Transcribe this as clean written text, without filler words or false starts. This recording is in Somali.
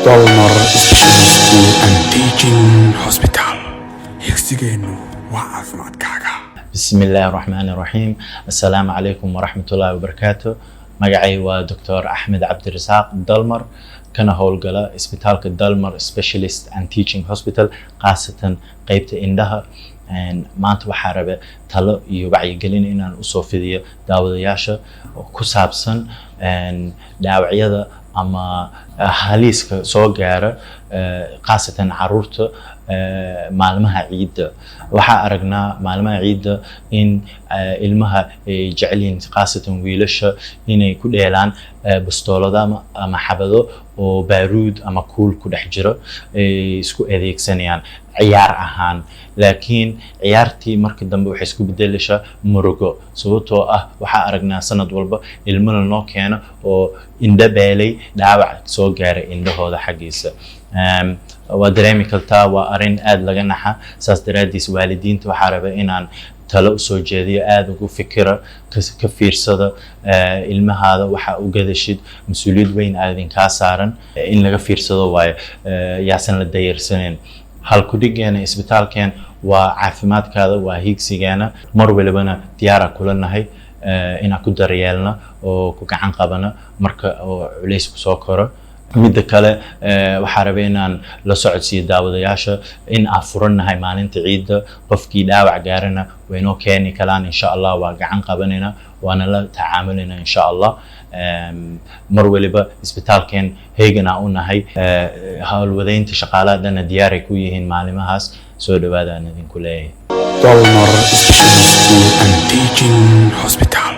Dalmar Specialist and Teaching Hospital. Higsigeennu waa caafimaadkaaga. Bismi illaahi raxmaani raxiim. Assalaamu calaykum waraxmatullaahi wabarakaatu. Magacay waa Doctor Axmed Cabdirasaaq Dalmar, kana howlgala isbitaalka Dalmar Specialist and Teaching Hospital, khaasatan qeybta indhaha. Maanta waxaa rabe talo iyo wacyigelin inaan usoo fidiyo daawadayaasha oo ku saabsan dhaawacyada ama haliiska soo gaara, khaasatan caruurta, maalmaha ciidda. Waxaa aragnaa maalmaha ciidda in ilmaha ay jecel yihiin, khaasatan wiilasha, inay ku dheelaan bastoolado ama xabado oo baaruud ama kuul ku dhex jiro ay isku adeegsanayaan ciyaar ahaan. Laakiin ciyaartii marka dambe waxay isku bedelaysaa murugo, sababtoo ah waxaa aragnaa sanad walba ilmana noo keeno oo indho beelay, dhaawac soo gaaray indhahooda xaggiisa. Waa dareemi kartaa, waa arrin aada laga naxa. Saas daraaddiis waalidiinta waxaa raba inaan talo usoo jeediyo: aada ugu fikira, ka fiirsada ilmahaada waxa u gadashid. Mas-uuliyad weyn aa idinkaa saaran, in laga fiirsado waayo, yaasan la dayarsanin. Halkudhigeena isbitaalkeen waa "Caafimaadkaada waa hiigsigeena". Mar walibana diyaara kula nahay inaan ku daryeelno oo ku gacan qabano marka oo culays kusoo koro. Midda kale, waxaa rabay inaan la socodsiiyo daawadayaasha in aan furannahay maalinta ciidda. Qofkii dhaawac gaarana waynoo keeni karaan, insha Allah waa gacan qabanayna, waana la tacaamulayna, insha Allah. Mar waliba isbitaalkeen heegan aan u nahay, howlwadaynta shaqaalaha dhanna diyaaray ku yihiin maalimahaas. Soo dhawaada aan idinku leeyahay. Dalmar Specialist and Teaching Hospital.